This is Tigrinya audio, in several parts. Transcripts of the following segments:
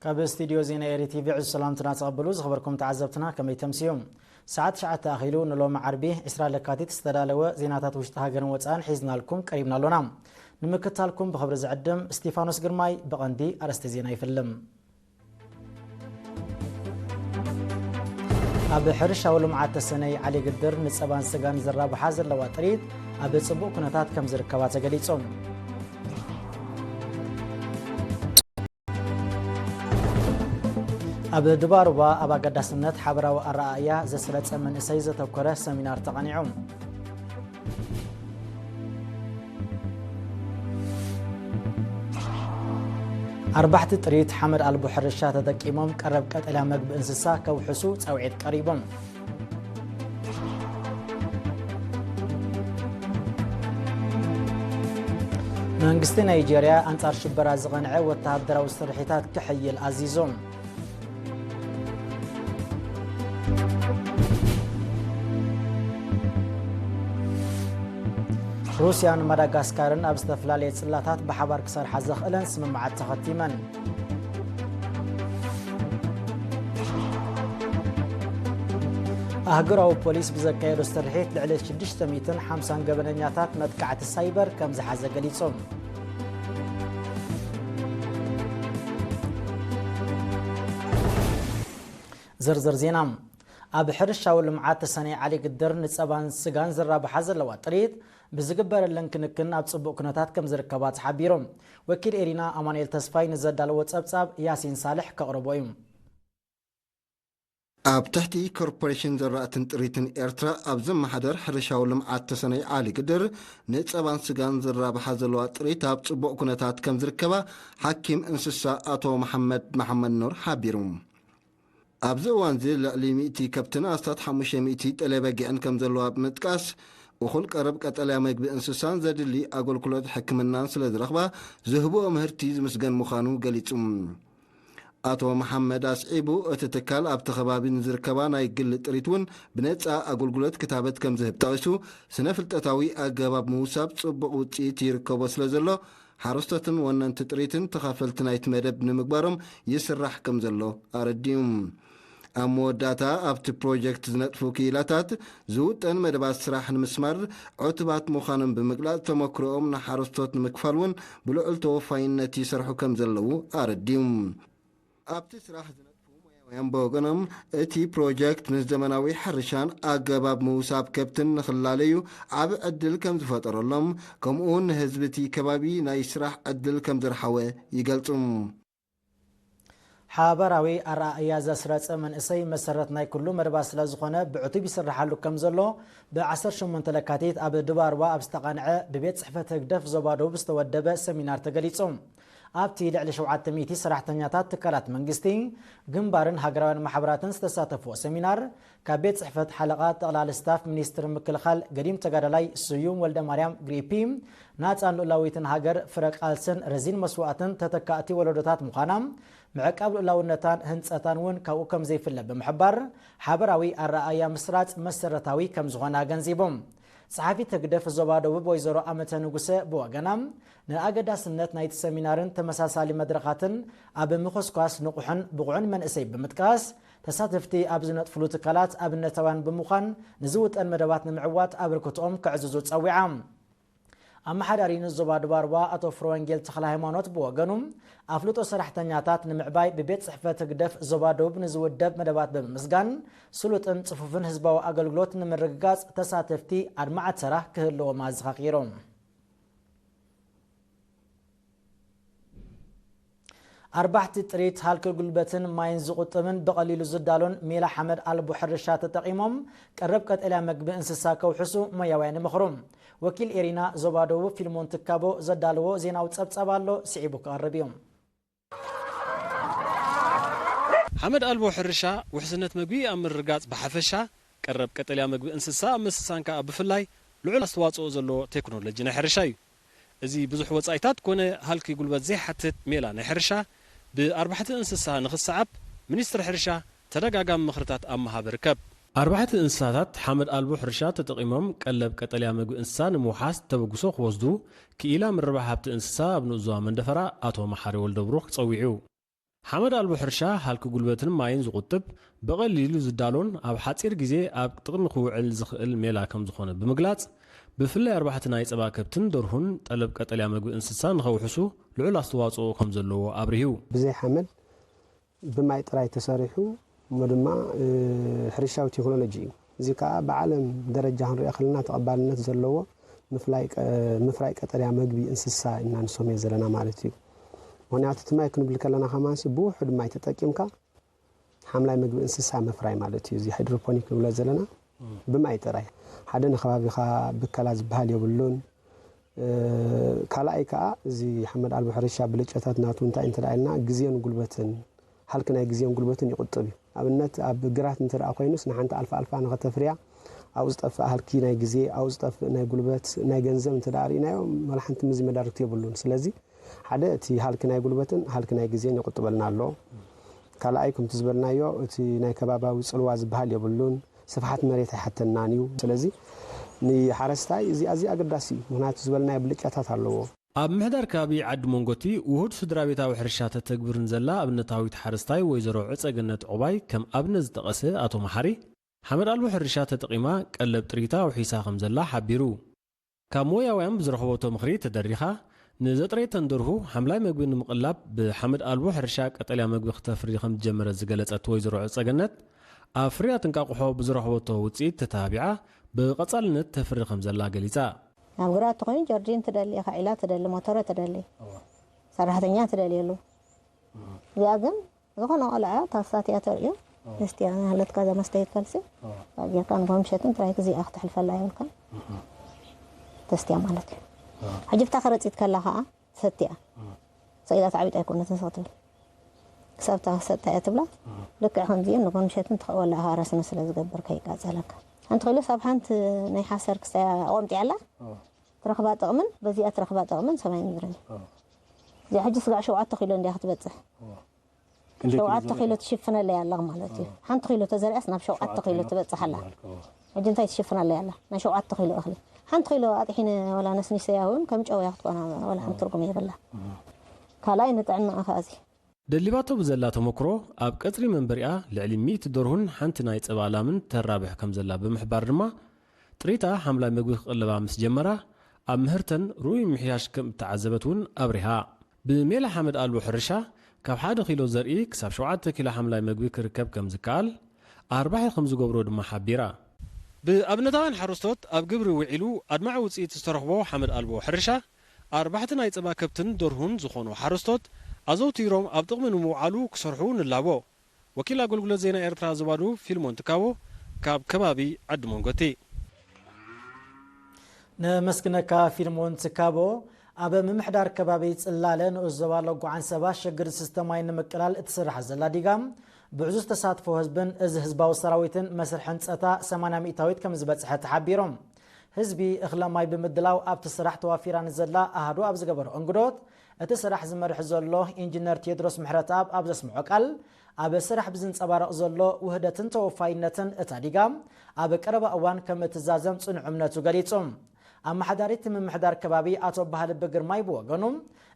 ካብ ስቱድዮ ዜና ኤሪ ቲቪ ዕዙዝ ሰላምትና ተቐበሉ። ዝኸበርኩም ተዓዘብትና ከመይ ተምስዩ? ሰዓት ትሽዓተ ኣኺሉ ንሎሚ ዓርቢ ዕስራ ለካቲት ዝተዳለወ ዜናታት ውሽጢ ሃገርን ወጻእን ሒዝናልኩም ቀሪብና ኣሎና። ንምክታልኩም ብኽብሪ ዝዕድም እስቲፋኖስ ግርማይ። ብቐንዲ ኣርእስቲ ዜና ይፍልም። ኣብ ሕርሻዊ ልምዓት ተሰነይ ዓሊ ግድር ንጸባን ስጋን ዘራብሓ ዘለዋ ጥሪት ኣብ ጽቡቕ ኩነታት ከም ዝርከባ ተገሊጹ። ኣብ ድባሩባ ኣብ ኣገዳስነት ሓበራዊ ኣረኣእያ ዘስረጸ መንእሰይ ዘተኮረ ሰሚናር ተቐኒዑ። ኣርባሕቲ ጥሪት ሓመድ ኣልቦ ሕርሻ ተጠቂሞም ቀረብ ቀጠልያ መግቢ እንስሳ ከውሕሱ ጻውዒት ቀሪቦም። መንግስቲ ናይጀርያ ኣንጻር ሽበራ ዝቐንዐ ወተሃደራዊ ስርሒታት ክሕይል ኣዚዞም። ሩስያን ማዳጋስካርን ኣብ ዝተፈላለየ ጽላታት ብሓባር ክሰርሓ ዘኽእለን ስምምዓት ተኸቲመን። ኣህጉራዊ ፖሊስ ብዘካየዶ ስርሒት ልዕሊ ሽዱሽተ ሚእትን ሓምሳን ገበነኛታት መጥቃዕቲ ሳይበር ከም ዝሓዘ ገሊጹ። ዝርዝር ዜና። ኣብ ሕርሻዊ ልምዓት ተሰነይ ዓሊ ግድር ንጸባን ስጋን ዝራብሓ ዘለዋ ጥሪት ብዝግበረለን ክንክን ኣብ ጽቡቕ ኩነታት ከም ዝርከባ ተሓቢሩ። ወኪል ኤሪና ኣማኑኤል ተስፋይ ንዘዳለዎ ጸብጻብ ያሲን ሳልሕ ከቕርቦ እዩ። ኣብ ትሕቲ ኮርፖሬሽን ዘራእትን ጥሪትን ኤርትራ ኣብ ዝመሓደር ሕርሻዊ ልምዓት ተሰነይ ዓሊ ግድር ንጸባን ስጋን ዝራብሓ ዘለዋ ጥሪት ኣብ ጽቡቕ ኩነታት ከም ዝርከባ ሓኪም እንስሳ ኣቶ መሓመድ መሓመድ ኑር ሓቢሩ። ኣብዚ እዋንዚ ልዕሊ ሚእቲ ከብትን ኣስታት ሓሙሽተ ሚእቲ ጠለ በጊዕን ከም ዘለዋ ብምጥቃስ፣ እኹል ቀረብ ቀጠልያ መግቢ እንስሳን ዘድሊ ኣገልግሎት ሕክምናን ስለ ዝረኽባ፣ ዝህብኦ ምህርቲ ዝምስገን ምዃኑ ገሊጹ። ኣቶ መሓመድ ኣስዒቡ፣ እቲ ትካል ኣብቲ ከባቢ ንዝርከባ ናይ ግሊ ጥሪት እውን ብነጻ ኣገልግሎት ክታበት ከም ዝህብ ጠቒሱ፣ ስነ ፍልጠታዊ ኣገባብ ምውሳብ ጽቡቕ ውጽኢት ይርከቦ ስለ ዘሎ፣ ሓረስቶትን ወነንቲ ጥሪትን ተኻፈልቲ ናይቲ መደብ ንምግባሮም ይስራሕ ከም ዘሎ ኣረዲኡ። ኣብ መወዳእታ ኣብቲ ፕሮጀክት ዝነጥፉ ክኢላታት ዝውጠን መደባት ስራሕ ንምስማር ዕቱባት ምዃኖም ብምግላጽ፣ ተመክሮኦም ንሓረስቶት ንምክፋል እውን ብልዑል ተወፋይነት ይሰርሑ ከም ዘለዉ ኣረዲኡ። ኣብቲ ስራሕ ዝነጥፉ ሞያውያን ብወገኖም፣ እቲ ፕሮጀክት ምስ ዘመናዊ ሕርሻን ኣገባብ ምውሳብ ከብትን ንኽላለዩ ዓቢ ዕድል ከም ዝፈጠረሎም፣ ከምኡውን ንህዝቢ እቲ ከባቢ ናይ ስራሕ ዕድል ከም ዘርሓወ ይገልጹ። ሓበራዊ ኣረኣእያ ዘስረጸ መንእሰይ መሰረት ናይ ኩሉ መደባት ስለ ዝኾነ፣ ብዕቱብ ይስርሓሉ ከም ዘሎ ብ ዓሰርተ ሸሞንተ ለካቲት ኣብ ድባርዋ ኣብ ዝተቓንዐ ብቤት ጽሕፈት ህግደፍ ዞባ ደቡብ ዝተወደበ ሰሚናር ተገሊጹ። ኣብቲ ልዕሊ ሸውዓተ ሚእቲ ሰራሕተኛታት ትካላት መንግስቲ፣ ግንባርን ሃገራውያን ማሕበራትን ዝተሳተፍዎ ሰሚናር፣ ካብ ቤት ጽሕፈት ሓለቓ ጠቕላሊ ስታፍ ሚኒስትሪ ምክልኻል ገዲም ተጋዳላይ ስዩም ወልደ ማርያም ግሪፒ፣ ናጻን ልኡላዊትን ሃገር ፍረ ቃልስን ረዚን መስዋእትን ተተካእቲ ወለዶታት ምዃና፣ ምዕቃብ ልኡላውነታን ህንጸታን እውን ካብኡ ከም ዘይፍለ ብምሕባር፣ ሓበራዊ ኣረኣእያ ምስራጽ መሰረታዊ ከም ዝኾነ ኣገንዚቦም። ጸሓፊት ህግደፍ ዞባ ደቡብ ወይዘሮ ኣመተ ንጉሰ ብወገና፣ ንኣገዳስነት ናይቲ ሰሚናርን ተመሳሳሊ መድረኻትን ኣብ ምኹስኳስ ንቑሕን ብቑዕን መንእሰይ ብምጥቃስ፣ ተሳተፍቲ ኣብ ዝነጥፍሉ ትካላት ኣብነታውያን ብምዃን፣ ንዝውጠን መደባት ንምዕዋት ኣበርክቶኦም ከዕዝዙ ጸዊዓ። ኣመሓዳሪ ንዞባ ድባርዋ ኣቶ ፍረወንጌል ተኽለ ሃይማኖት ብወገኑ፣ ኣፍልጦ ሰራሕተኛታት ንምዕባይ ብቤት ጽሕፈት ህግደፍ ዞባ ደቡብ ንዝውደብ መደባት ብምምስጋን፣ ስሉጥን ጽፉፍን ህዝባዊ ኣገልግሎት ንምርግጋጽ ተሳተፍቲ ኣድማዕቲ ተራ ክህልዎም ኣዘኻኺሮም። ኣርባሕቲ ጥሪት ሃልኪ ጉልበትን ማይን ዝቑጥብን ብቐሊሉ ዝዳሎን ሜላ ሓመድ ኣልቦ ሕርሻ ተጠቒሞም ቀረብ ቀጠልያ መግቢ እንስሳ ከውሕሱ ሞያውያን ይመኽሩ። ወኪል ኤሪና ዞባ ደቡብ ፊልሞን ትካቦ ዘዳለዎ ዜናዊ ጸብጻብ ኣሎ፣ ስዒቡ ክቐርብ እዩ። ሓመድ ኣልቦ ሕርሻ ውሕስነት መግቢ ኣብ ምርግጋጽ ብሓፈሻ፣ ቀረብ ቀጠልያ መግቢ እንስሳ ኣብ ምስሳን ከኣ ብፍላይ ልዑል ኣስተዋጽኦ ዘለዎ ቴክኖሎጂ ናይ ሕርሻ እዩ። እዚ ብዙሕ ወጻኢታት ኮነ ሃልኪ ጉልበት ዘይሓትት ሜላ ናይ ሕርሻ ብኣርባሕቲ እንስሳ ንኽሰዓብ ሚኒስትሪ ሕርሻ ተደጋጋሚ ምኽርታት ኣብ ምሃብ ይርከብ። ኣርባሕቲ እንስሳታት ሓመድ ኣልቦ ሕርሻ ተጠቒሞም ቀለብ ቀጠልያ መግቢ እንስሳ ንምውሓስ ተበግሶ ክወስዱ ክኢላ ምርባሕ ሃብቲ እንስሳ ኣብ ንኡስ ዞባ መንደፈራ ኣቶ መሓሪ ወልደብሩኽ ጸዊዑ። ሓመድ ኣልቦ ሕርሻ ሃልኪ ጉልበትን ማይን ዝቑጥብ፣ ብቐሊሉ ዝዳሎን ኣብ ሓጺር ግዜ ኣብ ጥቕሚ ክውዕል ዝኽእል ሜላ ከም ዝኾነ ብምግላጽ፣ ብፍላይ ኣርባሕቲ ናይ ጸባ ከብትን ደርሁን ጠለብ ቀጠልያ መግቢ እንስሳ ንኸውሕሱ ልዑል ኣስተዋጽኦ ከም ዘለዎ ኣብሪሁ። ብዘይ ሓመድ ብማይ ጥራይ ተሰሪሑ እሞ ድማ ሕርሻዊ ቴክኖሎጂ እዩ። እዚ ከዓ ብዓለም ደረጃ ክንሪኦ ከለና ተቐባልነት ዘለዎ ምፍራይ ቀጠልያ መግቢ እንስሳ ኢና ንሰምዮ ዘለና ማለት እዩ። ምክንያቱ እቲ ማይ ክንብል ከለና ከማንሲ ብውሑድ ማይ ተጠቂምካ ሓምላይ መግቢ እንስሳ ምፍራይ ማለት እዩ። እዚ ሃይድሮፖኒክ ንብሎ ዘለና ብማይ ጥራይ ሓደ ንከባቢኻ ብከላ ዝበሃል የብሉን። ካልኣይ ከዓ እዚ ሓመድ ኣልቦ ሕርሻ ብልጨታት ናቱ እንታይ እንተ ኢልና ግዜን ጉልበትን ሃልኪ ናይ ግዜን ጉልበትን ይቁጥብ እዩ። ኣብነት ኣብ ግራት እንተ ኮይኑስ ንሓንቲ ኣልፋ ኣልፋ ንኸተፍርያ ኣብኡ ዝጠፍእ ሃልኪ ናይ ግዜ ኣብኡ ዝጠፍእ ናይ ጉልበት ናይ ገንዘብ እንተ ርኢናዮ መላ ሓንቲ ምዚ መዳርግቲ የብሉን። ስለዚ ሓደ እቲ ሃልኪ ናይ ጉልበትን ሃልኪ ናይ ግዜን ይቁጥበልና ኣሎ። ካልኣይ ከምቲ ዝበልናዮ እቲ ናይ ከባባዊ ፅልዋ ዝበሃል የብሉን። ስፍሓት መሬት ኣይሓተናን እዩ። ስለዚ ንሓረስታይ እዚ ኣዝዩ ኣገዳሲ እዩ። ምክንያቱ ዝበልናዮ ብልጫታት ኣለዎ። ኣብ ምሕዳር ከባቢ ዓዲ መንጎቲ ውሁድ ስድራ ቤታዊ ሕርሻ ተተግብር ንዘላ ኣብነታዊት ሓረስታይ ወይዘሮ ዕፀገነት ዑባይ ከም ኣብነት ዝጠቐሰ ኣቶ መሓሪ፣ ሓመድ ኣልቦ ሕርሻ ተጠቒማ ቀለብ ጥሪታ ኣውሒሳ ከም ዘላ ሓቢሩ። ካብ ሞያውያን ብዝረኸበቶ ምኽሪ ተደሪኻ፣ ንዘጥረየተን ደርሁ ሓምላይ መግቢ ንምቕላብ ብሓመድ ኣልቦ ሕርሻ ቀጠልያ መግቢ ክተፍሪ ከም ዝጀመረት ዝገለጸት ወይዘሮ ዕጸገነት፣ ኣብ ፍርያት እንቃቑሖ ብዝረኸበቶ ውጽኢት ተተባቢዓ ብቐጻልነት ተፍሪ ከም ዘላ ገሊጻ። ኣብ ግራት ተኾይኑ ጀርዲን ትደሊ ኢኻ፣ ዒላ ትደሊ፣ ሞተረ ትደሊ፣ ሰራሕተኛ ትደልየሉ። እዚኣ ግን ዝኾነ ቆልዓ ታሳ እቲኣ ተርእዮ፣ እስቲያ ናህለትካ እዛ መስተየት ፈልሲ፣ ጌርካ ንጎ ምሸትን ጥራይ ግዜኣ ክተሕልፈላ የብልካን። ተስትያ ማለት እዩ። ሕጂ ብታ ከረጺት ከላ ኸዓ ሰትያ። ሰኢላ ተዓቢጣ ኣይኮነትን ሰ ክትብል። ክሳብ እታ ሰጣ እያ ትብላ። ልክዕ ከምዚእን ንጎ ምሸትን ትኸወላ ኢኻ ረስኒ ስለ ዝገብር ከይቃጸለካ። ሓንቲ ኪሎ ሳብ ሓንቲ ናይ ሓሰር ክሳያ ኣቆምጢ ኣላ። ትረኽባ ጥቕምን በዚኣ ትረኽባ ጥቕምን ሰማይ ምድርን እዩ። እዚኣ ሕጂ ስጋዕ ሸውዓተ ኪሎ እንዲያ ክትበጽሕ። ሸውዓተ ኪሎ ትሽፍነለይ ኣለኽ ማለት እዩ። ሓንቲ ኪሎ ተዘሪኣስ ናብ ሸውዓተ ኪሎ ትበጽሕ ኣላ። ሕጂ እንታይ ትሽፍነለይ ኣላ? ናይ ሸውዓተ ኪሎ እኽሊ። ሓንቲ ኪሎ ኣጥሒነ ዋላ ነስኒሰያ እውን ከም ጨው እያ ክትኮና፣ ዋላ ሓንቲ ትርጉም የብላ። ካልኣይ ንጥዕና ኣኻ እዚ። ደሊባቶ ብዘላ ተመክሮ፣ ኣብ ቀጽሪ መንበሪኣ ልዕሊ ሚእቲ ደርሁን ሓንቲ ናይ ጸባ ላምን ተራብሕ ከም ዘላ ብምሕባር ድማ፣ ጥሪታ ሓምላይ መግቢ ክቕልባ ምስ ጀመራ፣ ኣብ ምህርተን ርኡይ ምምሕያሽ ከም እተዓዘበት እውን ኣብሪሃ። ብሜላ ሓመድ ኣልቦ ሕርሻ፣ ካብ ሓደ ኪሎ ዘርኢ ክሳብ ሸውዓተ ኪሎ ሓምላይ መግቢ ክርከብ ከም ዝከኣል ኣርባሒ ከም ዝገብሮ ድማ ሓቢራ። ብኣብነታውያን ሓረስቶት ኣብ ግብሪ ውዒሉ ኣድማዒ ውፅኢት ዝተረኽቦ ሓመድ ኣልቦ ሕርሻ፣ ኣርባሕቲ ናይ ፀባ ከብትን ደርሁን ዝኾኑ ሓረስቶት ኣዘውቲሮም ኣብ ጥቕሚ ንምውዓሉ ክሰርሑ ንላቦ። ወኪል ኣገልግሎት ዜና ኤርትራ ዞባ ደቡብ ፊልሞን ትካቦ ካብ ከባቢ ዓዲ መንጎቲ። ነመስግነካ ፊልሞን ትካቦ። ኣብ ምምሕዳር ከባቢ ጽላለ ንኡስ ዞባ ሎጎ ዓንሰባ ሽግር ዝስተ ማይ ንምቅላል እትስራሕ ዘላ ዲጋ ብዕዙዝ ተሳትፎ ህዝብን እዚ ህዝባዊ ሰራዊትን መስርሕ ህንጸታ ሰማንያ ሚእታዊት ከም ዝበጽሐ ተሓቢሩ። ህዝቢ እኽለ ማይ ብምድላው ኣብቲ ስራሕ ተዋፊራ ንዘላ ኣሃዱ ኣብ ዝገበሮ እንግዶት፣ እቲ ስራሕ ዝመርሕ ዘሎ ኢንጂነር ቴድሮስ ምሕረተኣብ ኣብ ዘስምዖ ቃል፣ ኣብ ስራሕ ብዝንጸባረቕ ዘሎ ውህደትን ተወፋይነትን እታ ዲጋ ኣብ ቀረባ እዋን ከም እትዛዘም ጽኑዕ እምነቱ ገሊጹ። ኣመሓዳሪ እቲ ምምሕዳር ከባቢ ኣቶ ባህልቢ ግርማይ ብወገኑ፣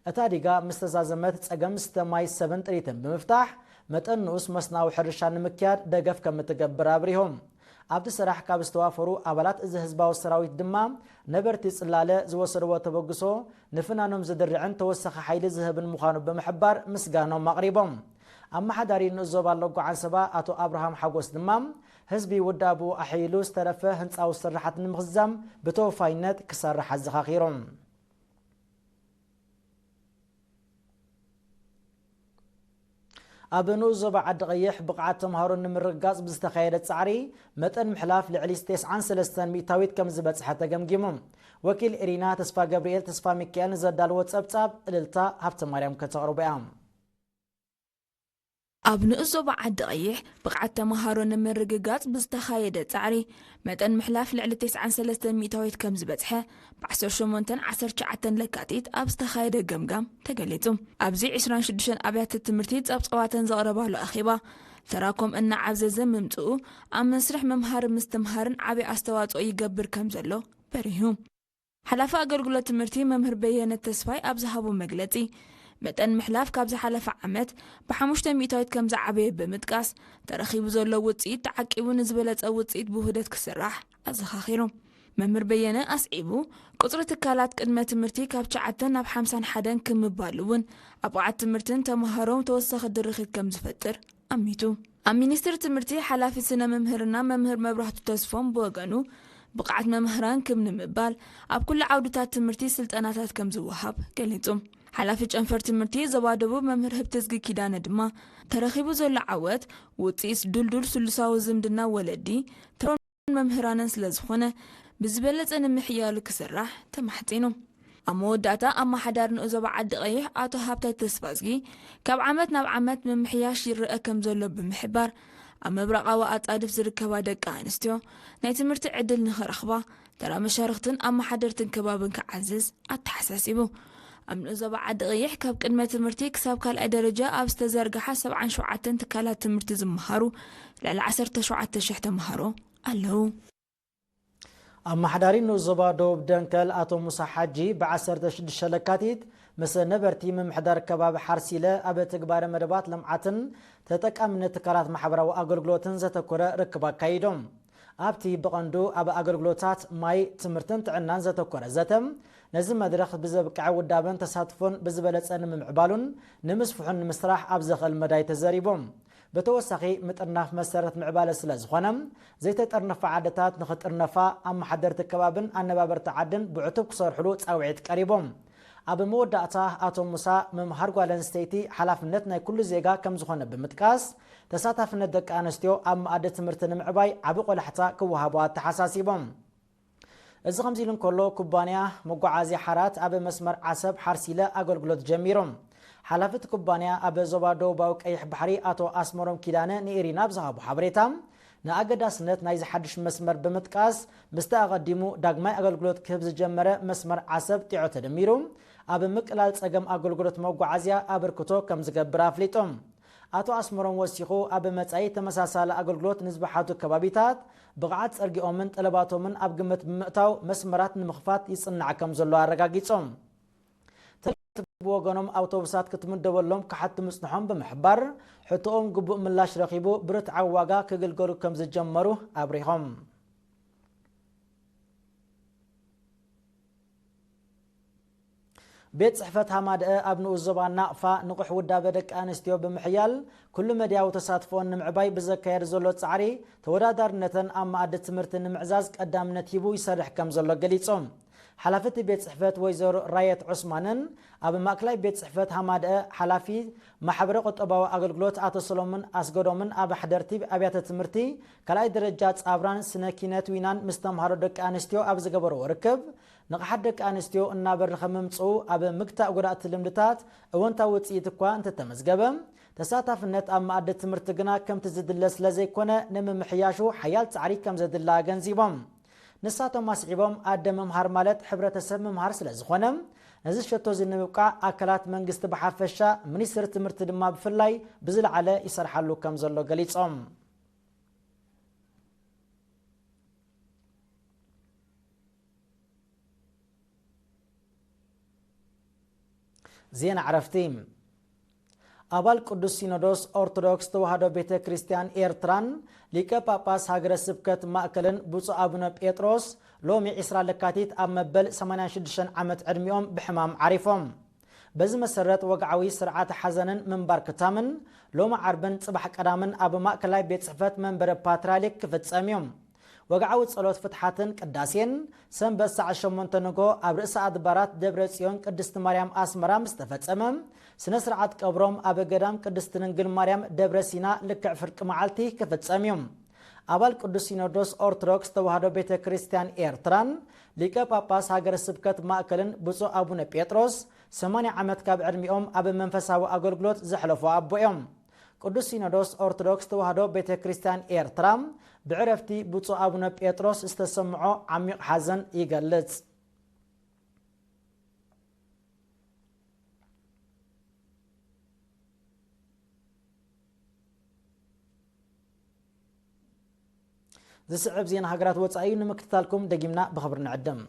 እታ ዲጋ ምስ ተዛዘመት ጸገም ዝስተ ማይ ሰብን ጥሪትን ብምፍታሕ፣ መጠን ንኡስ መስኖኣዊ ሕርሻ ንምክያድ ደገፍ ከም እትገብር ኣብሪሁ። ኣብቲ ስራሕ ካብ ዝተዋፈሩ ኣባላት እዚ ህዝባዊ ሰራዊት ድማ ነበርቲ ጽላለ ዝወሰድዎ ተበግሶ ንፍናኖም ዝድርዕን ተወሳኺ ሓይሊ ዝህብን ምዃኑ ብምሕባር ምስጋኖም ኣቕሪቦም። ኣመሓዳሪ ንኡስ ዞባ ሎጎ ዓንሰባ ኣቶ ኣብርሃም ሓጎስ ድማ ህዝቢ ውዳብኡ ኣሕይሉ ዝተረፈ ህንጻዊ ስርሓት ንምኽዛም ብተወፋይነት ክሰርሕ ኣዘኻኺሩ። ኣብ ንኡስ ዞባ ዓዲ ቀይሕ ብቕዓት ተምሃሮ ንምርግጋጽ ብዝተኻየደ ጻዕሪ መጠን ምሕላፍ ልዕሊ ተስዓን ሰለስተን ሚእታዊት ከም ዝበጽሐ ተገምጊሙ። ወኪል ኤሪና ተስፋ ገብርኤል ተስፋ ሚካኤል ንዘዳልዎ ጸብጻብ እልልታ ሃብተ ማርያም ከተቕርቦ እያ። ኣብ ንኡስ ዞባ ዓዲ ቀይሕ ብቕዓት ተምሃሮ ንምርግጋጽ ብዝተኻየደ ጻዕሪ መጠን ምሕላፍ ልዕሊ ተስዓን ሰለስተን ሚእታዊት ከም ዝበጽሐ ብ ዓሰርተ ሸሞንተን ዓሰርተ ትሽዓተን ለካቲት ኣብ ዝተኻየደ ገምጋም ተገሊጹ። ኣብዚ ዕስራን ሽዱሽተን ኣብያተ ትምህርቲ ጸብጸባተን ዘቕረባሉ ኣኼባ ተራኮም እናዓብዘዘ ምምጽኡ ኣብ መስርሕ ምምሃር ምስትምሃርን ዓቢ ኣስተዋጽኦ ይገብር ከም ዘሎ በሪሁ። ሓላፊ ኣገልግሎት ትምህርቲ መምህር በየነ ተስፋይ ኣብ ዝሃቦ መግለጺ፣ መጠን ምሕላፍ ካብ ዝሓለፈ ዓመት ብሓሙሽተ ሚእታዊት ከም ዝዓበየ ብምጥቃስ፣ ተረኺቡ ዘሎ ውፅኢት ተዓቂቡ ንዝበለፀ ውፅኢት ብውህደት ክስራሕ ኣዘኻኺሩ። መምህር በየነ ኣስዒቡ፣ ቁፅሪ ትካላት ቅድመ ትምህርቲ ካብ ትሽዓተ ናብ ሓምሳን ሓደን ክምባል እውን ኣብ ብቕዓት ትምህርትን ተምሃሮን ተወሳኺ ድርኺት ከም ዝፈጥር ኣሚቱ። ኣብ ሚኒስቴር ትምህርቲ ሓላፊ ስነ መምህርና መምህር መብራህቱ ተስፎም ብወገኑ፣ ብቕዓት መምህራን ክብ ንምባል ኣብ ኩሉ ዓውድታት ትምህርቲ ስልጠናታት ከም ዝወሃብ ገሊጹ። ሓላፊ ጨንፈር ትምህርቲ ዞባ ደቡብ መምህር ህብተዝጊ ኪዳነ ድማ፣ ተረኺቡ ዘሎ ዓወት ውፅኢት ድልዱል ስሉሳዊ ዝምድና ወለዲ፣ ተሮን መምህራንን ስለ ዝኾነ፣ ብዝበለጸ ንምሕያሉ ክስራሕ ተማሕጺኑ። ኣብ መወዳእታ፣ ኣመሓዳሪ ንኡስ ዞባ ዓዲ ቀይሕ ኣቶ ሃብታይ ተስፋዝጊ፣ ካብ ዓመት ናብ ዓመት ምምሕያሽ ይረአ ከም ዘሎ ብምሕባር፣ ኣብ ምብራቓዊ ኣጻድፍ ዝርከባ ደቂ ኣንስትዮ ናይ ትምህርቲ ዕድል ንኽረኽባ፣ ተራ መሻርኽትን ኣመሓደርትን ከባብን ክዓዝዝ ኣተሓሳሲቡ። ኣብ ንኡስ ዞባ ዓዲ ቀይሕ፣ ካብ ቅድመ ትምህርቲ ክሳብ ካልኣይ ደረጃ ኣብ ዝተዘርግሓ ሰብዓን ሸውዓተን ትካላት ትምህርቲ ዝመሃሩ ልዕሊ ዓሰርተ ሸውዓተ ሽሕ ተምሃሮ ኣለዉ። ኣመሓዳሪ ንኡስ ዞባ ደቡብ ደንከል ኣቶ ሙሳ ሓጂ፣ ብዓሰርተ ሽዱሽተ ለካቲት ምስ ነበርቲ ምምሕዳር ከባቢ ሓርሲለ ኣብ ትግባረ መደባት ልምዓትን ተጠቃምነት ትካላት ማሕበራዊ ኣገልግሎትን ዘተኮረ ርክብ ኣካይዶም። ኣብቲ ብቐንዱ ኣብ ኣገልግሎታት ማይ፣ ትምህርትን ጥዕናን ዘተኮረ ዘተ፣ ነዚ መድረኽ ብዘብቅዐ ውዳበን ተሳትፎን ብዝበለጸ ንምምዕባሉን ንምስፍሑን ንምስራሕ ኣብ ዘኽእል መዳይ ተዘሪቦም። ብተወሳኺ፣ ምጥርናፍ መሰረት ምዕባለ ስለ ዝኾነ፣ ዘይተጠርነፋ ዓድታት ንኽጥርነፋ፣ ኣመሓደርቲ ከባብን ኣነባበርቲ ዓድን ብዕቱብ ክሰርሕሉ ጻውዒት ቀሪቦም። ኣብ መወዳእታ፣ ኣቶ ሙሳ፣ ምምሃር ጓል ኣንስተይቲ ሓላፍነት ናይ ኩሉ ዜጋ ከም ዝኾነ ብምጥቃስ፣ ተሳታፍነት ደቂ ኣንስትዮ ኣብ መኣዲ ትምህርቲ ንምዕባይ ዓቢ ቆላሕታ ክወሃቦ ኣተሓሳሲቦም። እዚ ከምዚ ኢሉ እንከሎ፣ ኩባንያ መጓዓዝያ ሓራት ኣብ መስመር ዓሰብ ሓርሲለ ኣገልግሎት ጀሚሩ። ሓላፊ እቲ ኩባንያ ኣብ ዞባ ደቡባዊ ቀይሕ ባሕሪ ኣቶ ኣስመሮም ኪዳነ ንኤሪና ኣብ ዝሃቦ ሓበሬታ፣ ንኣገዳስነት ናይዚ ሓድሽ መስመር ብምጥቃስ፣ ምስቲ ኣቐዲሙ ዳግማይ ኣገልግሎት ክህብ ዝጀመረ መስመር ዓሰብ ጢዖ ተደሚሩ፣ ኣብ ምቅላል ጸገም ኣገልግሎት መጓዓዝያ ኣበርክቶ ከም ዝገብር ኣፍሊጡ። ኣቶ ኣስመሮም ወሲኹ፣ ኣብ መጻኢ ተመሳሳሊ ኣገልግሎት ንዝበሓቱ ከባቢታት፣ ብቕዓት ጸርጊኦምን ጠለባቶምን ኣብ ግምት ብምእታው፣ መስመራት ንምኽፋት ይጽናዕ ከም ዘሎ ኣረጋጊጾም። ተገልገልቲ ብወገኖም፣ ኣውቶቡሳት ክትምደበሎም ክሓቱ ምጽንሖም ብምሕባር፣ ሕቶኦም ግቡእ ምላሽ ረኺቡ፣ ብርትዓዊ ዋጋ ክግልገሉ ከም ዝጀመሩ ኣብሪሆም። ቤት ጽሕፈት ሃማደአ ኣብ ንኡስ ዞባ ናቕፋ ንቑሕ ውዳበ ደቂ ኣንስትዮ ብምሕያል፣ ኩሉ መድያዊ ተሳትፎን ንምዕባይ ብዘካየድ ዘሎ ጻዕሪ፣ ተወዳዳርነተን ኣብ መኣዲ ትምህርቲ ንምዕዛዝ ቀዳምነት ሂቡ ይሰርሕ ከም ዘሎ ገሊጾም። ሓላፊ እቲ ቤት ጽሕፈት ወይዘሮ ራየት ዑስማንን፣ ኣብ ማእከላይ ቤት ጽሕፈት ሃማደአ ሓላፊ ማሕበረ ቁጠባዊ ኣገልግሎት ኣቶ ሰሎሞን ኣስገዶምን፣ ኣመሓደርቲ ኣብያተ ትምህርቲ ካልኣይ ደረጃ ጻብራን ስነ ኪነት ዊናን ምስ ተምሃሮ ደቂ ኣንስትዮ ኣብ ዝገበርዎ ርክብ፣ ንቕሓት ደቂ ኣንስትዮ እናበረኸ ምምጽኡ፣ ኣብ ምግታእ ጎዳእቲ ልምድታት እወንታዊ ውጽኢት እኳ እንተተመዝገበ፣ ተሳታፍነት ኣብ መኣዲ ትምህርቲ ግና ከምቲ ዝድለ ስለ ዘይኮነ፣ ንምምሕያሹ ሓያል ጻዕሪ ከም ዘድሊ ኣገንዚቦም። ንሳቶም ኣስዒቦም፣ ኣደ ምምሃር ማለት ሕብረተሰብ ምምሃር ስለ ዝኾነ፣ ነዚ ሸቶ እዚ ንምብቃዕ ኣካላት መንግስቲ ብሓፈሻ፣ ሚኒስትሪ ትምህርቲ ድማ ብፍላይ ብዝለዓለ ይሰርሓሉ ከም ዘሎ ገሊጾም። ዜና ዕረፍቲ። ኣባል ቅዱስ ሲኖዶስ ኦርቶዶክስ ተዋህዶ ቤተ ክርስቲያን ኤርትራን ሊቀ ጳጳስ ሃገረ ስብከት ማእከልን ብፁዕ ኣቡነ ጴጥሮስ ሎሚ ዕስራ ለካቲት ኣብ መበል ሰማንያን ሽዱሽተን ዓመት ዕድሚኦም ብሕማም ዓሪፎም። በዚ መሰረት፣ ወግዓዊ ስርዓተ ሓዘንን ምንባር ክታምን ሎሚ ዓርብን ጽባሕ ቀዳምን ኣብ ማእከላይ ቤት ጽሕፈት መንበረ ፓትርያርክ ክፍጸም እዩ። ወግዓዊ ጸሎት ፍትሓትን ቅዳሴን፣ ሰንበት ሰዓት ሸሞንተ ንግሆ ኣብ ርእሰ ኣድባራት ደብረ ጽዮን ቅድስቲ ማርያም ኣስመራ ምስ ተፈጸመ፣ ስነ ስርዓት ቀብሮም ኣብ ገዳም ቅድስቲ ድንግል ማርያም ደብረ ሲና ልክዕ ፍርቂ መዓልቲ ክፍጸም እዩ። ኣባል ቅዱስ ሲኖዶስ ኦርቶዶክስ ተዋህዶ ቤተ ክርስቲያን ኤርትራን ሊቀ ጳጳስ ሃገረ ስብከት ማእከልን ብፁዕ ኣቡነ ጴጥሮስ፣ ሰማንያ ዓመት ካብ ዕድሚኦም ኣብ መንፈሳዊ ኣገልግሎት ዘሕለፉ ኣቦ እዮም። ቅዱስ ሲኖዶስ ኦርቶዶክስ ተዋህዶ ቤተ ክርስቲያን ኤርትራ፣ ብዕረፍቲ ብፁዕ ኣቡነ ጴጥሮስ ዝተሰምዖ ዓሚቕ ሓዘን ይገልጽ። ዝስዕብ ዜና ሃገራት ወጻኢ እዩ። ንምክትታልኩም ደጊምና ብኽብሪ ንዕድም።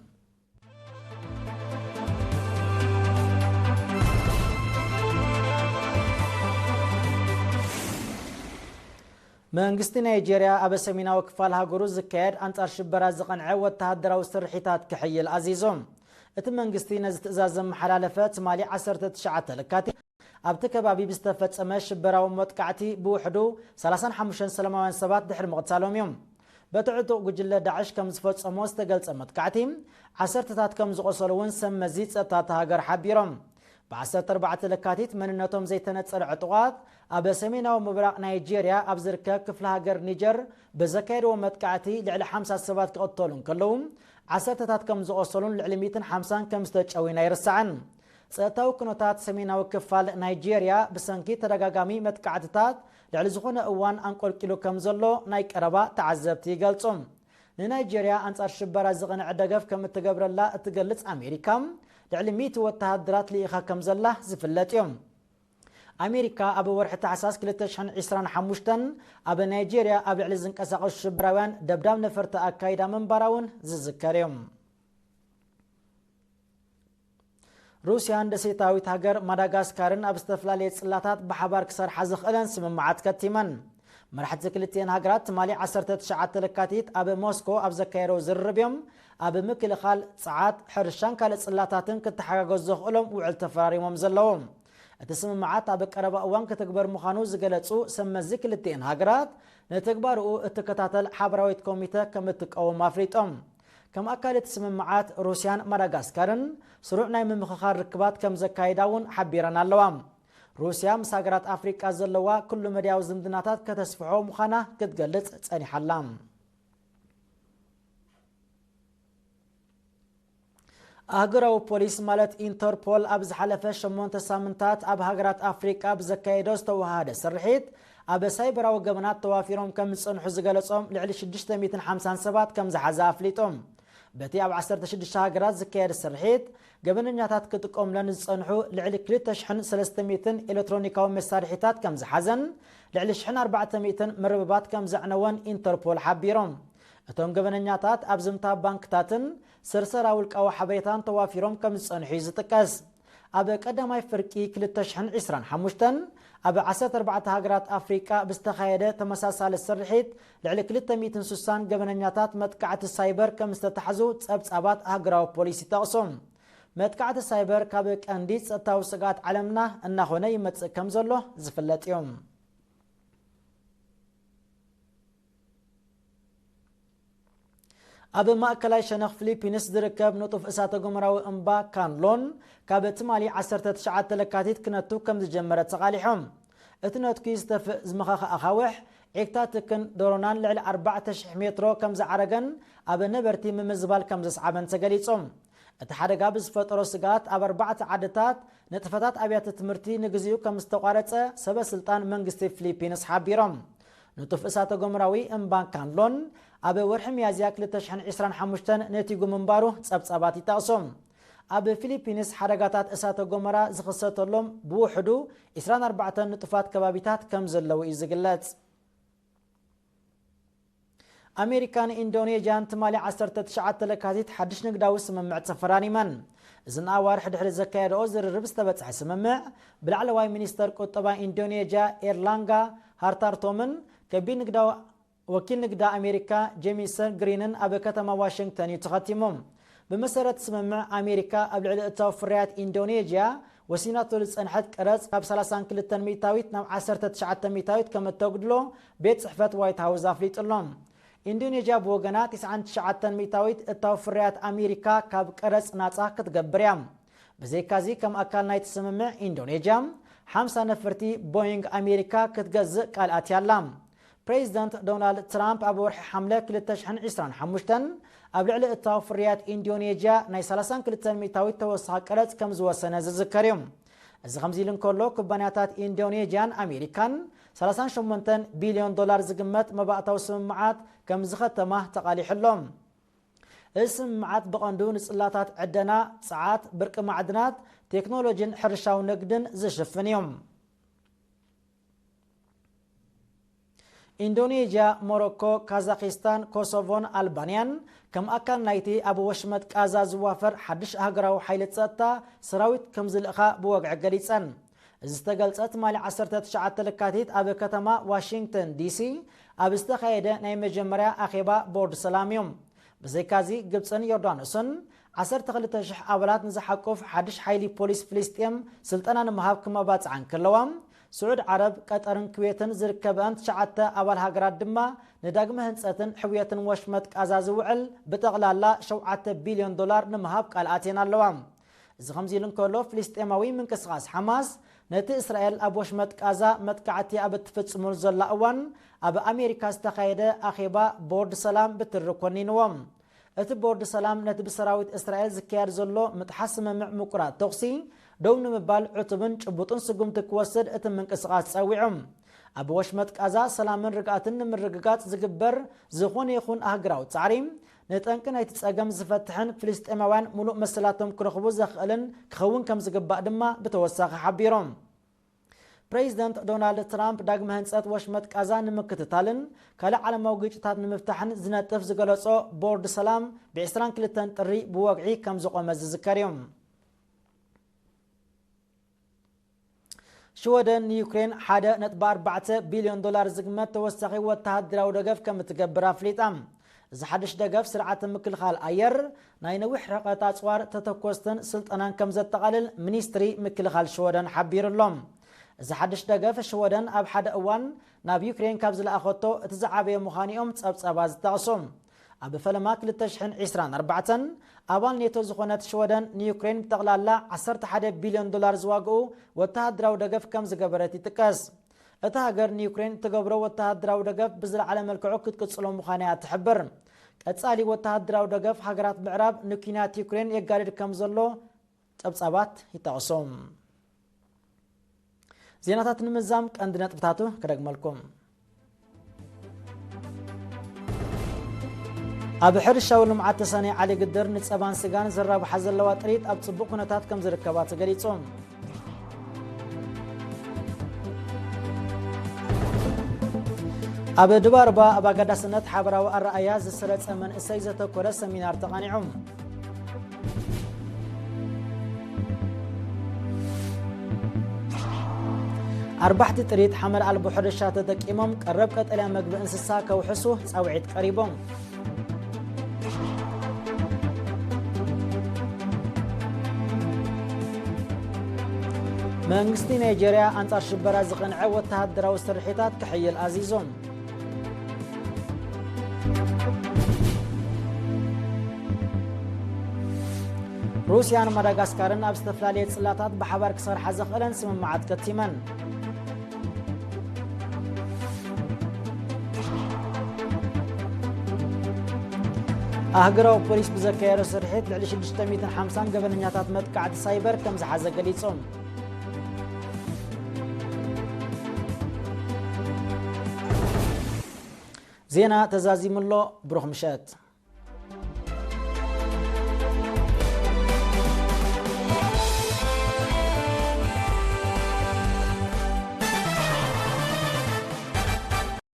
መንግስቲ ናይጄርያ ኣብ ሰሜናዊ ክፋል ሃገሩ ዝካየድ ኣንጻር ሽበራ ዝቐንዐ ወተሃደራዊ ስርሒታት ክሕይል ኣዚዙ። እቲ መንግስቲ ነዚ ትእዛዝ ዘመሓላለፈ ትማሊ ዓሰርተ ትሽዓተ ለካቲት ኣብቲ ከባቢ ብዝተፈጸመ ሽበራዊ መጥቃዕቲ ብውሕዱ ሰላሳን ሓሙሽተን ሰላማውያን ሰባት ድሕሪ ምቕታሎም እዩ። በቲ ዕጡቕ ጉጅለ ዳዕሽ ከም ዝፈጸሞ ዝተገልጸ መጥቃዕቲ ዓሰርተታት ከም ዝቖሰሉ እውን ሰብ መዚ ጸጥታ እታ ሃገር ሓቢሮም። ብ ዓሰርተ ኣርባዕተ ለካቲት መንነቶም ዘይተነጸረ ዕጡቓት ኣብ ሰሜናዊ ምብራቕ ናይጄርያ ኣብ ዝርከብ ክፍለ ሃገር ኒጀር ብዘካየድዎ መጥቃዕቲ ልዕሊ ሓምሳ ሰባት ክቕተሉ እንከለዉ ዓሰርተታት ከም ዝቖሰሉን ልዕሊ ሚእትን ሓምሳን ከም ዝተጨውዩን ኣይርሳዕን። ጸጥታዊ ኩነታት ሰሜናዊ ክፋል ናይጄርያ ብሰንኪ ተደጋጋሚ መጥቃዕትታት ልዕሊ ዝኾነ እዋን ኣንቆልቂሉ ከም ዘሎ ናይ ቀረባ ተዓዘብቲ ይገልጹ። ንናይጄርያ ኣንጻር ሽበራ ዝቐንዐ ደገፍ ከም እትገብረላ እትገልጽ ኣሜሪካ፣ ልዕሊ ሚእቲ ወተሃደራት ልኢኻ ከም ዘላ ዝፍለጥ እዩ። ኣሜሪካ ኣብ ወርሒ ታሕሳስ ክልተ ሽሕን ዕስራን ሓሙሽተን ኣብ ናይጄርያ ኣብ ልዕሊ ዝንቀሳቐሱ ሽበራውያን ደብዳብ ነፈርቲ ኣካይዳ ምንባራ እውን ዝዝከር እዩ። ሩስያን ደሴታዊት ሃገር ማዳጋስካርን ኣብ ዝተፈላለየ ጽላታት ብሓባር ክሰርሓ ዝኽእለን ስምምዓት ከቲመን። መራሕቲ ክልቲኤን ሃገራት ትማሊ ዓሰርተ ትሽዓተ ለካቲት ኣብ ሞስኮ ኣብ ዘካየደው ዝርርብ እዮም ኣብ ምክልኻል፣ ጸዓት፣ ሕርሻን ካልእ ጽላታትን ክተሓጋገዙ ዘኽእሎም ውዕል ተፈራሪሞም ዘለዉ። እቲ ስምምዓት ኣብ ቀረባ እዋን ክትግበር ምዃኑ ዝገለጹ ሰብ መዚ ክልቲኤን ሃገራት፣ ንትግባርኡ እትከታተል ሓበራዊት ኮሚተ ከም እትቀውም ኣፍሊጦም። ከም ኣካል እቲ ስምምዓት፣ ሩስያን ማዳጋስካርን ስሩዕ ናይ ምምኽኻር ርክባት ከም ዘካይዳ እውን ሓቢረን ኣለዋ። ሩስያ ምስ ሃገራት ኣፍሪቃ ዘለዋ ኩሉ መዳያዊ ዝምድናታት ከተስፍሖ ምዃና ክትገልጽ ጸኒሓ ኣላ። ኣህጉራዊ ፖሊስ ማለት ኢንተርፖል ኣብ ዝሓለፈ ሸሞንተ ሳምንታት ኣብ ሃገራት ኣፍሪቃ ብዘካየዶ ዝተወሃደ ስርሒት ኣብ ሳይበራዊ ገበናት ተዋፊሮም ከም ዝጸንሑ ዝገለጾም ልዕሊ ሽዱሽተ ሚእትን ሓምሳን ሰባት ከም ዝሓዘ ኣፍሊጡ። በቲ ኣብ ዓሰርተ ሽዱሽተ ሃገራት ዝካየድ ስርሒት ገበነኛታት ክጥቀሙለን ዝጸንሑ ልዕሊ ክልተ ሽሕን ሰለስተ ሚእትን ኤሌክትሮኒካዊ መሳርሒታት ከም ዝሓዘን ልዕሊ ሽሕን ኣርባዕተ ሚእትን መርበባት ከም ዘዕነወን ኢንተርፖል ሓቢሮም። እቶም ገበነኛታት ኣብ ዝምታ ባንክታትን ሰርሰራ ውልቃዊ ሓበሬታን ተዋፊሮም ከም ዝጸንሑ እዩ ዝጥቀስ። ኣብ ቀዳማይ ፍርቂ ክልተ ሽሕን ዕስራን ሓሙሽተን ኣብ ዓሰርተ ኣርባዕተ ሃገራት ኣፍሪቃ ብዝተኻየደ ተመሳሳሊ ስርሒት ልዕሊ ክልተ ሚእትን ስሳን ገበነኛታት መጥቃዕቲ ሳይበር ከም ዝተታሕዙ ጸብጻባት ሃገራዊ ፖሊስ ይጠቕሱ። መጥቃዕቲ ሳይበር ካብ ቀንዲ ጸጥታዊ ስግኣት ዓለምና እናኾነ ይመጽእ ከም ዘሎ ዝፍለጥ እዩ። ኣብ ማእከላይ ሸነኽ ፊሊፒንስ ዝርከብ ንጡፍ እሳተ ጎመራዊ እምባ ካንሎን ካብ ትማሊ ዓሰርተ ትሽዓተ ለካቲት ክነቱ ከም ዝጀመረ ተቓሊሑ። እቲ ነትኲ ዝተፍእ ዝመኸኸ ኣኻውሕ ዒግታ ትክን ደሮናን ልዕሊ ኣርባዕተ ሽሕ ሜትሮ ከም ዝዓረገን ኣብ ነበርቲ ምምዝባል ከም ዘስዓበን ተገሊጹ። እቲ ሓደጋ ብዝፈጠሮ ስግኣት ኣብ ኣርባዕተ ዓድታት ንጥፈታት ኣብያተ ትምህርቲ ንግዚኡ ከም ዝተቋረጸ ሰበ ስልጣን መንግስቲ ፊሊፒንስ ሓቢሮም። ንጡፍ እሳተ ጎመራዊ እምባ ካንሎን ኣብ ወርሒ ሚያዝያ ክልተ ሽሕን ዕስራን ሓሙሽተን ነቲጉ ምንባሩ ጸብጻባት ይጠቕሱ። ኣብ ፊሊፒንስ ሓደጋታት እሳተ ጎመራ ዝኽሰተሎም ብውሕዱ ዕስራን ኣርባዕተን ንጡፋት ከባቢታት ከም ዘለዉ እዩ ዝግለጽ። ኣሜሪካን ኢንዶኔዥያን ትማሊ ዓሰርተ ትሽዓተ ለካቲት ሓድሽ ንግዳዊ ስምምዕ ተፈራሪመን። እዚ ንኣዋርሕ ድሕሪ ዘካየደኦ ዝርርብ ዝተበጽሐ ስምምዕ፣ ብላዕለዋይ ሚኒስተር ቁጠባ ኢንዶኔዥያ ኤርላንጋ ሃርታርቶምን ከቢድ ንግዳዊ ወኪል ንግዳ ኣሜሪካ ጄሚሰን ግሪንን ኣብ ከተማ ዋሽንግተን እዩ ተኸቲሙ። ብመሰረት ስምምዕ፣ ኣሜሪካ ኣብ ልዕሊ እታው ፍርያት ኢንዶኔዥያ ወሲናቶ ዝጸንሐት ቀረጽ ካብ ሰላሳን ክልተን ሚእታዊት ናብ ዓሰርተ ትሽዓተ ሚእታዊት ከም እተጉድሎ ቤት ጽሕፈት ዋይት ሃውስ ኣፍሊጡ ኣሎ። ኢንዶኔዥያ ብወገና፣ ትስዓን ትሽዓተን ሚእታዊት እታው ፍርያት ኣሜሪካ ካብ ቀረጽ ናጻ ክትገብር እያ። ብዘይካዚ፣ ከም ኣካል ናይቲ ስምምዕ፣ ኢንዶኔዥያ ሓምሳ ነፈርቲ ቦይንግ ኣሜሪካ ክትገዝእ ቃል ኣትያ ኣላ። ፕሬዚደንት ዶናልድ ትራምፕ ኣብ ወርሒ ሓምለ ክልተ ሽሕን ዕስራን ሓሙሽተን ኣብ ልዕሊ እታው ፍርያት ኢንዶኔዥያ ናይ ሰላሳን ክልተን ሚእታዊት ተወሳኺ ቀረጽ ከም ዝወሰነ ዝዝከር እዩ። እዚ ከምዚ ኢሉ እንከሎ፣ ኩባንያታት ኢንዶኔዥያን ኣሜሪካን ሰላሳን ሸሞንተን ቢልዮን ዶላር ዝግመት መባእታዊ ስምምዓት ከም ዝኸተማ ተቓሊሑ ኣሎ። እዚ ስምምዓት ብቐንዱ ንጽላታት ዕደና፣ ጸዓት፣ ብርቂ ማዕድናት፣ ቴክኖሎጂን ሕርሻዊ ንግድን ዝሽፍን እዩ። ኢንዶኔዥያ፣ ሞሮኮ፣ ካዛኪስታን፣ ኮሶቮን ኣልባንያን ከም ኣካል ናይቲ ኣብ ወሽመጥ ቃዛ ዝዋፈር ሓድሽ ሃገራዊ ሓይሊ ጸጥታ ሰራዊት ከም ዝልእኻ ብወግዒ ገሊጸን። እዚ ዝተገልጸ ትማሊ ዓሰርተ ትሽዓተ ለካቲት ኣብ ከተማ ዋሽንግተን ዲሲ ኣብ ዝተኻየደ ናይ መጀመርያ ኣኼባ ቦርድ ሰላም እዩ። ብዘይካዚ፣ ግብጽን ዮርዳኖስን ዓሰርተ ክልተ ሽሕ ኣባላት ንዝሓቁፍ ሓድሽ ሓይሊ ፖሊስ ፍልስጤም ስልጠና ንምሃብ ክመባጽዓ እንከለዋ፣ ስዑድ ዓረብ፣ ቀጠርን ኩዌትን ዝርከበኣን ትሽዓተ ኣባል ሃገራት ድማ ንዳግመ ህንጸትን ሕውየትን ወሽመጥ ቃዛ ዝውዕል ብጠቕላላ ሸውዓተ ቢልዮን ዶላር ንምሃብ ቃል ኣትየን ኣለዋ። እዚ ከምዚ ኢሉ እንከሎ፣ ፍልስጤማዊ ምንቅስቓስ ሓማስ ነቲ እስራኤል ኣብ ወሽመጥ ቃዛ መጥቃዕቲ ኣብ እትፍጽሙሉ ዘላ እዋን ኣብ ኣሜሪካ ዝተኻየደ ኣኼባ ቦርድ ሰላም ብትሪ ኮኒንዎ። እቲ ቦርድ ሰላም ነቲ ብሰራዊት እስራኤል ዝካየድ ዘሎ ምጥሓስ ስምምዕ ምቁራጽ ተኹሲ ደው ንምባል ዕቱብን ጭቡጥን ስጉምቲ ክወስድ እቲ ምንቅስቓስ ጸዊዑ። ኣብ ወሽመጥ ቃዛ ሰላምን ርግኣትን ንምርግጋጽ ዝግበር ዝኾነ ይኹን ኣህግራዊ ጻዕሪ፣ ንጠንቂ ናይቲ ጸገም ዝፈትሕን ፍልስጤማውያን ምሉእ መሰላቶም ክረኽቡ ዘኽእልን ክኸውን ከም ዝግባእ ድማ ብተወሳኺ ሓቢሮም። ፕሬዚደንት ዶናልድ ትራምፕ ዳግመ ህንጸት ወሽመጥ ቃዛ ንምክትታልን ካልእ ዓለማዊ ግጭታት ንምፍታሕን ዝነጥፍ ዝገለጾ ቦርድ ሰላም ብ ዕስራን ክልተን ጥሪ ብወግዒ ከም ዝቖመ ዝዝከር እዩ። ሽወደን ንዩክሬን ሓደ ነጥቢ ኣርባዕተ ቢልዮን ዶላር ዝግመት ተወሳኺ ወተሃደራዊ ደገፍ ከም እትገብር ኣፍሊጣ። እዚ ሓድሽ ደገፍ ስርዓተ ምክልኻል ኣየር፣ ናይ ነዊሕ ርሕቀት ኣጽዋር፣ ተተኮስትን ስልጠናን ከም ዘጠቓልል ሚኒስትሪ ምክልኻል ሽወደን ሓቢሩ ኣሎ። እዚ ሓድሽ ደገፍ ሽወደን ኣብ ሓደ እዋን ናብ ዩክሬን ካብ ዝለኣኸቶ እቲ ዝዓበየ ምዃኑ እዮም ጸብጻባት ዝጠቕሱ። ኣብ ፈለማ ክልተ ሽሕን ዕስራን ኣርባዕተን ኣባል ኔቶ ዝኾነት ሽወደን ንዩክሬን ብጠቕላላ ዓሰርተ ሓደ ቢልዮን ዶላር ዝዋግኡ ወተሃደራዊ ደገፍ ከም ዝገበረት ይጥቀስ። እታ ሃገር ንዩክሬን እትገብሮ ወተሃደራዊ ደገፍ ብዝለዓለ መልክዑ ክትቅጽሎ ምዃና እያ ትሕብር። ቀጻሊ ወተሃደራዊ ደገፍ ሃገራት ምዕራብ ንኲናት ዩክሬን የጋድድ ከም ዘሎ ጸብጻባት ይጠቕሱ። ዜናታት ንምዛም ቀንዲ ነጥብታቱ ክደግመልኩም። ኣብ ሕርሻዊ ልምዓት ተሰነይ ዓሊ ግድር ንጸባን ስጋን ዘራብሓ ዘለዋ ጥሪት ኣብ ጽቡቕ ኩነታት ከም ዝርከባ ተገሊጹ። ኣብ ድባርባ ኣብ ኣገዳስነት ሓበራዊ ኣረኣያ ዝሰረጸ መንእሰይ ዘተኮረ ሰሚናር ተቓኒዑ። ኣርባሕቲ ጥሪት ሓመድ ኣልቦ ሕርሻ ተጠቂሞም ቀረብ ቀጠልያ መግቢ እንስሳ ከውሕሱ ጻውዒት ቀሪቡ። መንግስቲ ናይጀርያ ኣንጻር ሽበራ ዝቐንዐ ወተሃደራዊ ስርሒታት ክሕይል ኣዚዙ። ሩስያን ማዳጋስካርን ኣብ ዝተፈላለየ ጽላታት ብሓባር ክሰርሓ ዘኽእለን ስምምዓት ከቲመን። ኣህግራዊ ፖሊስ ብዘካየዶ ስርሒት ልዕሊ ሽዱሽተ ሚእትን ሓምሳን ገበነኛታት መጥቃዕቲ ሳይበር ከም ዝሓዘ ገሊጹ። ዜና ተዛዚሙ ኣሎ። ብሩኽ ምሸት።